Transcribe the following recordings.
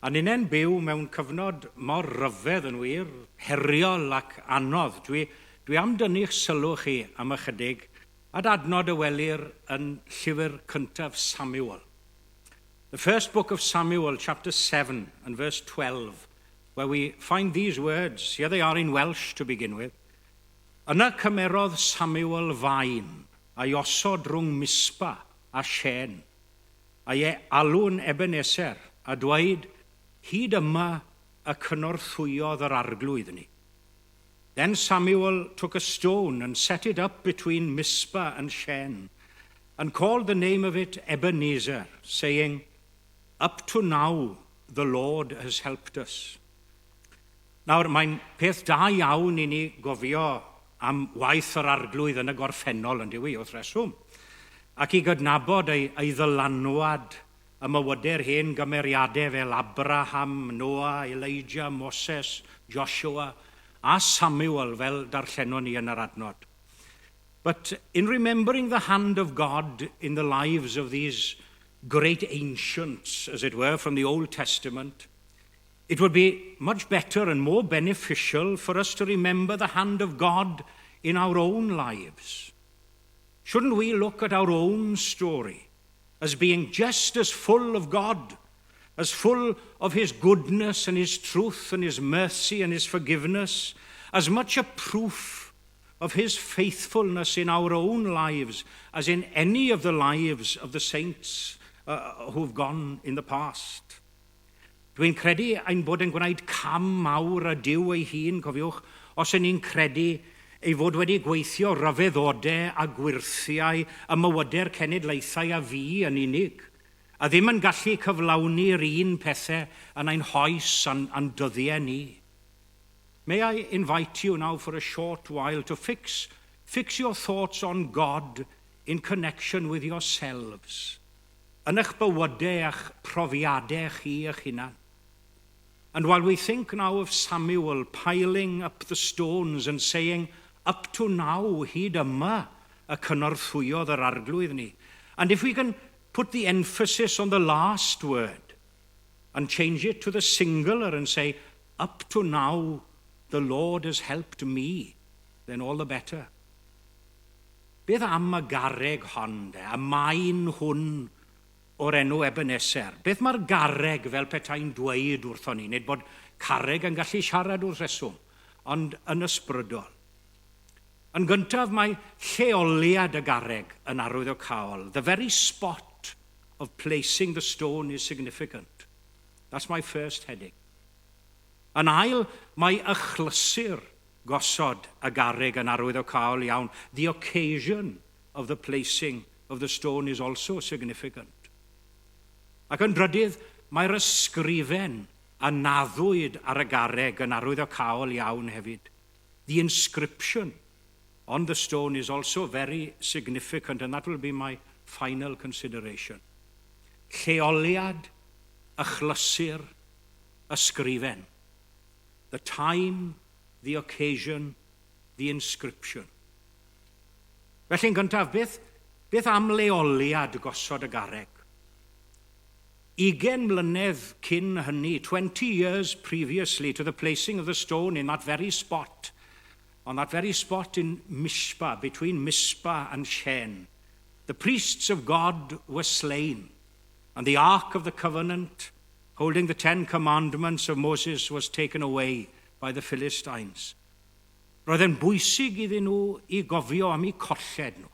A ninnau'n byw mewn cyfnod mor ryfedd yn wir, heriol ac anodd. Dwi, dwi am dynnu'ch sylw chi am ychydig at adnod y welir yn llyfr cyntaf Samuel. The first book of Samuel, chapter 7 and verse 12, where we find these words. Here they are in Welsh to begin with. Yna cymerodd Samuel faen a'i osod rhwng Mispa a Shen, a'i alw'n Ebeneser, a dweud, Hyd yma y cynorthwyodd yr Arglwydd ni. Then Samuel took a stone and set it up between Mizpah and Shen, and called the name of it Ebenezer, saying, Up to now the Lord has helped us. Nawr, mae'n peth da iawn i ni gofio am waith yr Arglwydd yn y gorffennol, yn dyw, wrth reswm, ac i gydnabod ei, ei ddylanwad ym mywydau'r hen gymeriadau fel Abraham, Noah, Elijah, Moses, Joshua a Samuel fel darllenon ni yn yr adnod. But in remembering the hand of God in the lives of these great ancients, as it were, from the Old Testament, it would be much better and more beneficial for us to remember the hand of God in our own lives. Shouldn't we look at our own story as being just as full of God, as full of His goodness and His truth and His mercy and His forgiveness, as much a proof of His faithfulness in our own lives as in any of the lives of the saints who've gone in the past? Dwi'n credu ein bod yn gwneud cam mawr â Duw ei hun, cofiwch, os y'n ni'n credu ei fod wedi gweithio rhyfeddodau a gwyrthiau ym mywydau'r cenedlaethau a fu yn unig, a ddim yn gallu cyflawni'r un pethau yn ein hoes a'n, a'n dyddiau ni. May I invite you now for a short while to fix your thoughts on God in connection with yourselves, yn eich bywydau a'ch profiadau chi eich hunan. And while we think now of Samuel piling up the stones and saying, "Up to now, hyd yma, y cynorthwyodd yr Arglwydd ni." And if we can put the emphasis on the last word and change it to the singular and say, "Up to now, the Lord has helped me," then all the better. Beth am y garreg hon, de, y maen hwn o'r enw Ebenezer? Beth mae'r garreg fel petai'n dweud wrthon ni? Nid bod carreg yn gallu siarad wrth reswm, ond yn ysbrydol. Yn gyntaf, mae lleoliad y garreg yn arwyddocaol. The very spot of placing the stone is significant. That's my first heading. Yn ail, mae achlysur gosod y garreg yn arwyddocaol iawn. The occasion of the placing of the stone is also significant. Ac yn drydydd, mae'r ysgrifen a naddwyd ar y garreg yn arwyddocaol iawn hefyd. The inscription on the stone is also very significant, and that will be my final consideration. Lleoliad, achlysur, ysgrifen. The time, the occasion, the inscription. Felly yn gyntaf, beth am leoliad gosod y garreg? 20 mlynedd cyn hynny, 20 years previously to the placing of the stone in that very spot, on that very spot in Mishpah, between Mizpah and Shen, the priests of God were slain, and the Ark of the Covenant, holding the Ten Commandments of Moses, was taken away by the Philistines. Roedd e'n bwysig iddyn nhw i gofio am eu colled nhw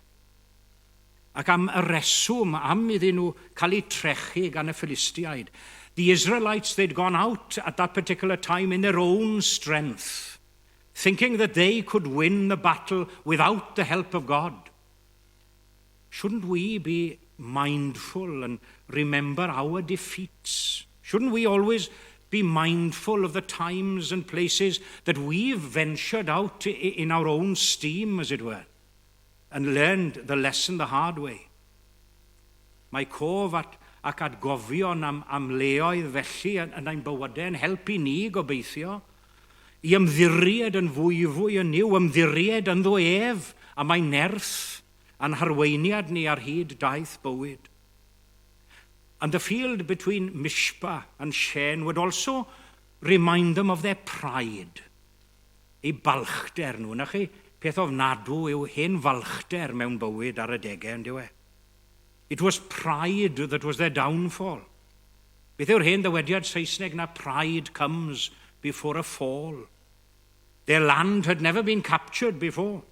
ac am y reswm am iddyn nhw cael eu trechu gan y Philistiaid. The Israelites, they'd gone out at that particular time in their own strength, thinking that they could win the battle without the help of God. Shouldn't we be mindful and remember our defeats? Shouldn't we always be mindful of the times and places that we've ventured out in our own steam, as it were, and learned the lesson the hard way? Mae cof at, ac atgofion am leoedd felly yn ein bywydau yn helpu ni gobeithio i ymddiried yn fwyfwy yn Nuw, ymddiried ynddo ef am ei nerth a'n harweiniad ni ar hyd daith bywyd. And the field between Mizpah and Shen would also remind them of their pride. Eu balchder nhw. Na chi, peth ofnadw yw hen falchder mewn bywyd ar adegau, on'd yw e? It was pride that was their downfall. Beth yw'r hen ddywediad Saesneg na "Pride comes before a fall"? Their land had never been captured before,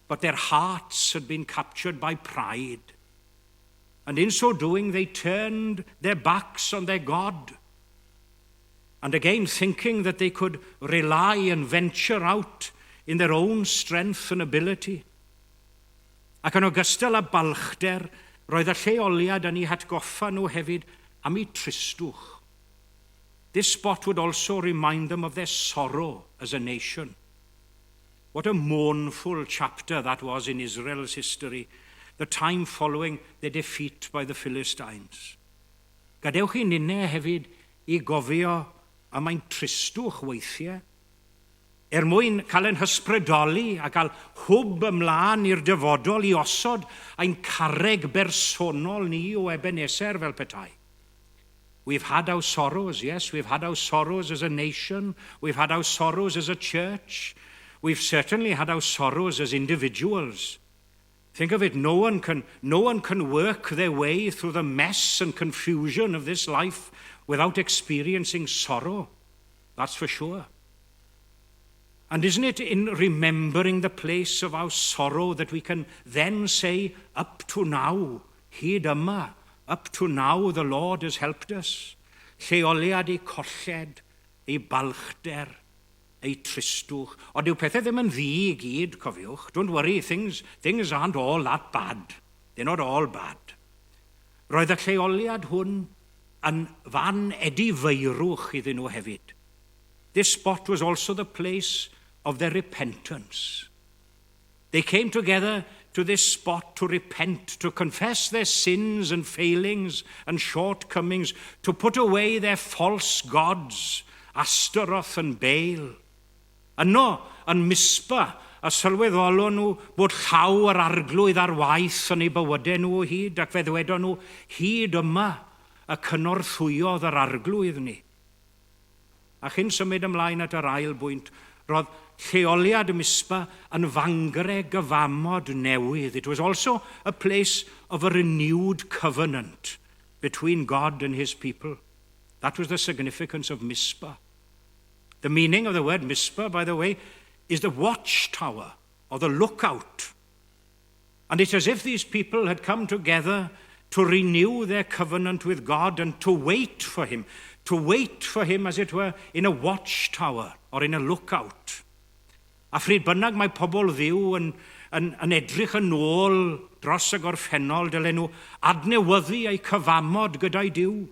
but their hearts had been captured by pride. And in so doing, they turned their backs on their God. And again, thinking that they could rely and venture out in their own strength and ability. Ac yn ogystal â balchder, roedd y lleoliad yn eu hatgoffa nhw hefyd am eu tristwch. This spot would also remind them of their sorrow as a nation. What a mournful chapter that was in Israel's history, the time following their defeat by the Philistines. Gadewch i ninne hefyd i gofio am ein tristwch weithiau, er mwyn cael ein hysbrydoli a cael hwb ymlaen i'r dyfodol i osod ein carreg bersonol ni o Ebenezer fel petai. We've had our sorrows, yes, we've had our sorrows as a nation, we've had our sorrows as a church, we've certainly had our sorrows as individuals. Think of it, no one can work their way through the mess and confusion of this life without experiencing sorrow. That's for sure. And isn't it in remembering the place of our sorrow that we can then say, "Up to now, hyd yma, up to now the Lord has helped us"? Lleoliad eu colled, eu balchder, eu tristwch. Ond dyw pethau ddim yn ddu i gyd, cofiwch. Don't worry, things aren't all that bad. They're not all bad. Roedd y lleoliad hwn yn fan edifeirwch iddyn nhw hefyd. This spot was also the place of their repentance. They came together to this spot to repent, to confess their sins and failings and shortcomings, to put away their false gods, Astaroth and Baal. Yno, yn Mispa, y sylweddolon nhw bod llaw yr Arglwydd ar waith yn eu bywydau nhw o hyd, ac fe ddwedon nhw, "Hyd yma y cynorthwyodd yr Arglwydd ni." A chyn symud ymlaen at yr ail bwynt, roedd lleoliad y Mispa yn fangre gyfamod newydd. It was also a place of a renewed covenant between God and his people. That was the significance of Mizpah. The meaning of the word Mizpah, by the way, is the watchtower or the lookout. And it's as if these people had come together to renew their covenant with God and to wait for him, to wait for him, as it were, in a watchtower or in a lookout. A phryd bynnag mae pobl Dduw yn edrych yn ôl dros y gorffennol, dylen nhw adnewyddu eu cyfamod gyda'u Duw.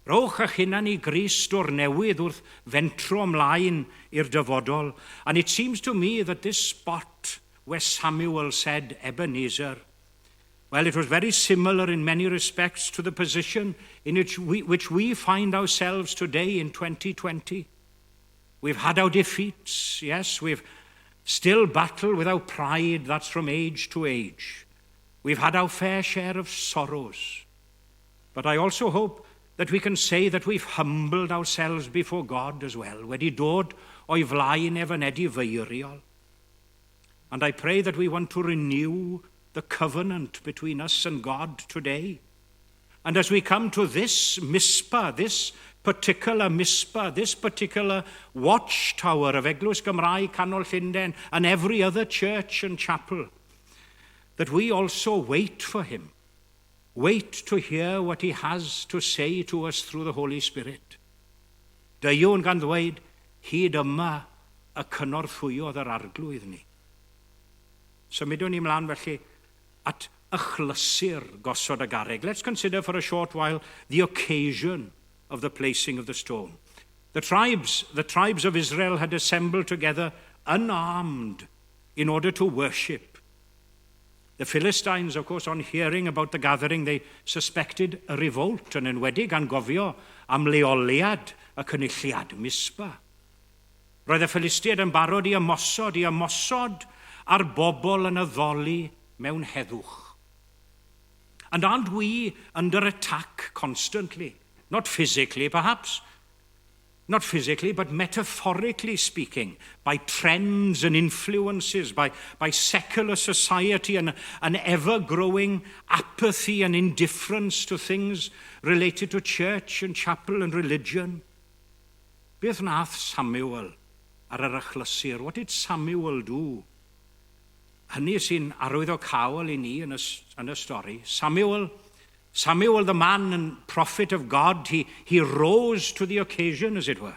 Rowch eich hunan i Grist o'r newydd wrth fentro ymlaen i'r dyfodol. And it seems to me that this spot where Samuel said, "Ebenezer," well, it was very similar in many respects to the position in which we find ourselves today in 2020. We've had our defeats, yes, we've still battled with our pride, that's from age to age. We've had our fair share of sorrows. But I also hope that we can say that we've humbled ourselves before God as well, wedi dod o'i flaen ef yn edifeiriol. And I pray that we want to renew the covenant between us and God today. And as we come to this Mizpah, this particular Mizpah, this particular watchtower of Eglwys Gymraeg Canol Llundain and every other church and chapel, that we also wait for him. Wait to hear what he has to say to us through the Holy Spirit. Deuwn gan ddweud, "Hyd yma y cynorthwyodd yr Arglwydd ni." Symudwn ni ymlaen felly at achlysur gosod y garreg. Let's consider for a short while the occasion of the placing of the stone. The tribes of Israel had assembled together unarmed in order to worship. The Philistines, of course, on hearing about the gathering, they suspected a revolt, yn enwedig gan gofio am leoliad y cynulliad, Mispa. Roedd y Philistiaid yn barod i ymosod ar bobl yn addoli mewn heddwch. And aren't we under attack constantly? Not physically, perhaps. Not physically, but metaphorically speaking, by trends and influences, by secular society and an ever-growing apathy and indifference to things related to church and chapel and religion. Beth nath Samuel ar yr achlysur? What did Samuel do? Hynny sy'n arwyddocaol i ni yn y stori. Samuel, the man and prophet of God, he rose to the occasion, as it were.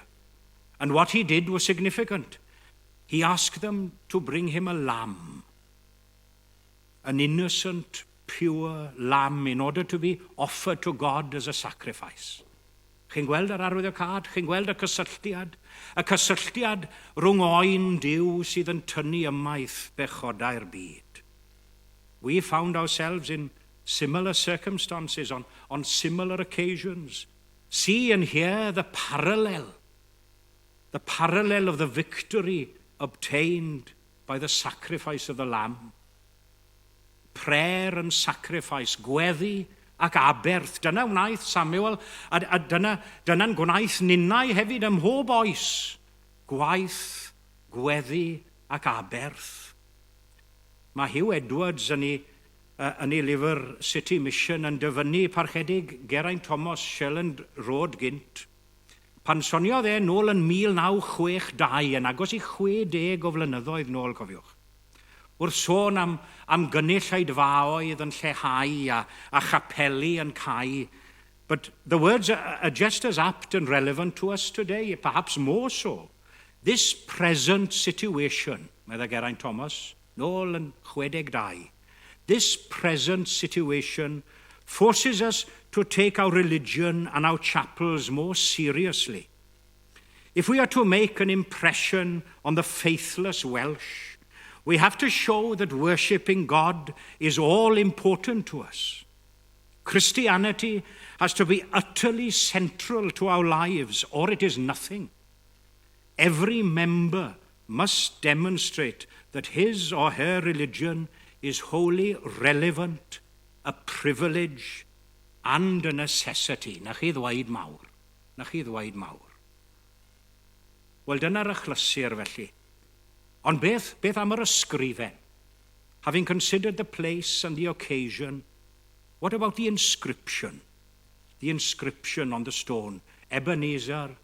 And what he did was significant. He asked them to bring him a lamb, an innocent, pure lamb, in order to be offered to God as a sacrifice. Chi'n gweld yr arwyddocâd? Chi'n gweld y cysylltiad? Y cysylltiad rhwng oen Duw sydd yn tynnu ymaith bechodau'r byd. We found ourselves in similar circumstances on similar occasions. See and hear the parallel of the victory obtained by the sacrifice of the Lamb. Prayer and sacrifice, gweddi ac aberth. Dyna wnaeth Samuel, a dyna'n gwnaeth ninnau hefyd ym mhob oes. Gwaith, gweddi ac aberth. Mae Hugh Edwards yn ei lyfr City Mission yn dyfynnu Parchedig Geraint Thomas, Sherland Road gynt. Pan soniodd e nôl yn 1962, yn agos i 60 o flynyddoedd nôl, cofiwch. Wrth sôn am gynulleidfaoedd yn lleihau a chapeli yn cau. But the words are just as apt and relevant to us today, perhaps more so. "This present situation," meddai Geraint Thomas, nôl yn 62, "this present situation forces us to take our religion and our chapels more seriously. If we are to make an impression on the faithless Welsh, we have to show that worshipping God is all important to us. Christianity has to be utterly central to our lives, or it is nothing. Every member must demonstrate that his or her religion is wholly relevant, a privilege, and a necessity." Na chi ddweud mawr. Na chi ddweud mawr. Wel, dyna'r achlysur felly. Ond beth am yr ysgrifen? Having considered the place and the occasion, what about the inscription? The inscription on the stone. "Ebenezer,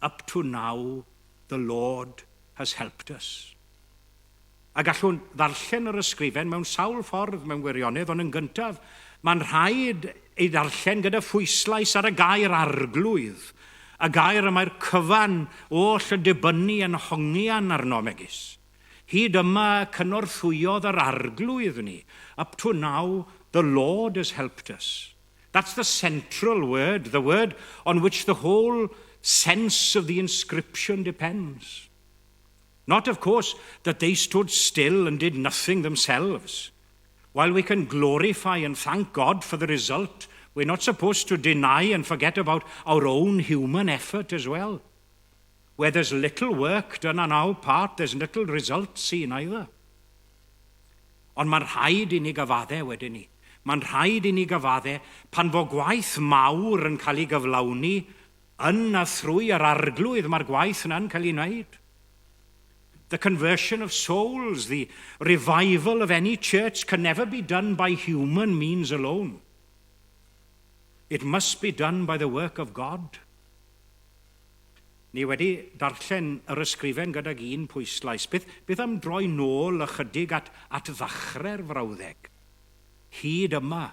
up to now, the Lord has helped us." A gallwn ddarllen yr ysgrifen mewn sawl ffordd mewn gwirionedd, ond yn gyntaf, mae'n rhaid ei ddarllen gyda phwyslais ar y gair "Arglwydd", y gair y mae'r cyfan oll yn dibynnu yn hongian arno megis. Hyd yma cynorthwyodd yr Arglwydd ni. Up to now, the Lord has helped us. That's the central word, the word on which the whole sense of the inscription depends. Not, of course, that they stood still and did nothing themselves. While we can glorify and thank God for the result, we're not supposed to deny and forget about our own human effort as well. Where there's little work done on our part, there's little result seen either. Ond mae'n rhaid i ni gyfadde wedyn ni. Mae'n rhaid i ni gyfadde pan fo gwaith mawr yn cael ei gyflawni yn a thrwy yr Arglwydd, mae'r gwaith yna'n cael ei wneud. The conversion of souls, the revival of any church can never be done by human means alone. It must be done by the work of God. Ni wedi darllen yr ysgrifen gydag un pwyslais. Beth am droi nôl ychydig at ddechrau'r frawddeg? Hyd yma,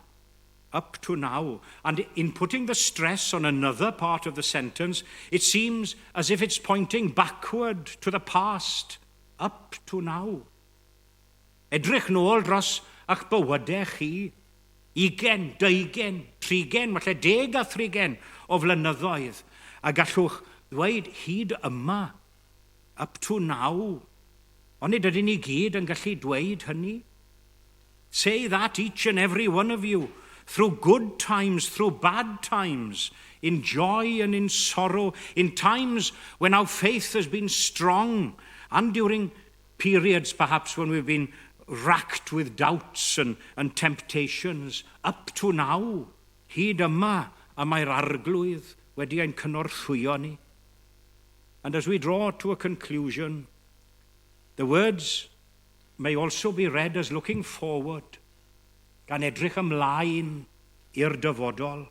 up to now. And in putting the stress on another part of the sentence, it seems as if it's pointing backward to the past, up to now. Edrych nôl dros eich bywydau chi, 20, 20, 30, falle 30 o flynyddoedd, a gallwch ddweud hyd yma, up to now. Ond nid ydyn ni gyd yn gallu dweud hynny. Say that, each and every one of you, through good times, through bad times, in joy and in sorrow, in times when our faith has been strong, and during periods perhaps when we've been racked with doubts and, and temptations, up to now, hyd yma, y mae'r arglwydd wedi ein cynorthwyo ni. And as we draw to a conclusion, the words may also be read as looking forward, gan edrych ymlaen i'r dyfodol.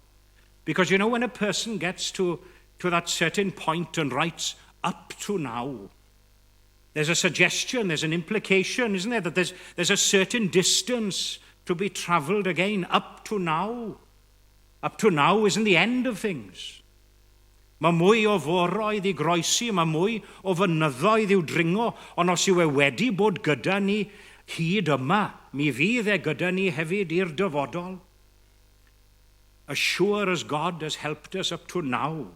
Because you know, when a person gets to, to that certain point and writes up to now, there's a suggestion, there's an implication, isn't there, that there's, there's a certain distance to be travelled again, up to now. Up to now isn't the end of things. Mae mwy o foroedd i groesi, mae mwy o fynyddoedd i'w dringo, ond os yw e wedi bod gyda ni hyd yma, mi fydd e gyda ni hefyd i'r dyfodol. As sure as God has helped us up to now,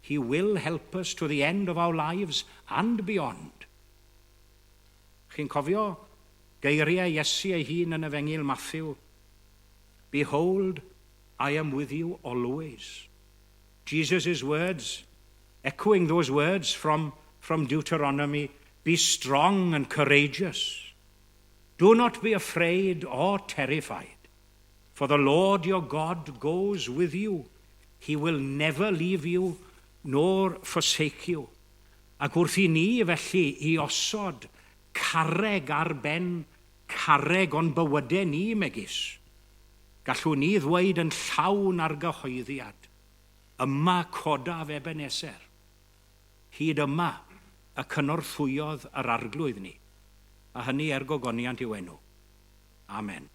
he will help us to the end of our lives and beyond. Chi'n cofio geiriau Iesu ei hun yn Efengyl Matthew? Behold, I am with you always. Jesus' words, echoing those words from, from Deuteronomy, be strong and courageous. Do not be afraid or terrified, for the Lord your God goes with you. He will never leave you nor forsake you. Ac wrth i ni felly i osod carreg ar ben carreg o'n bywydau ni megis, gallwn ni ddweud yn llawn argyhoeddiad, yma codaf Ebeneser. Hyd yma y cynorthwyodd yr arglwydd ni, a hynny er gogoniant i'w enw. Amen.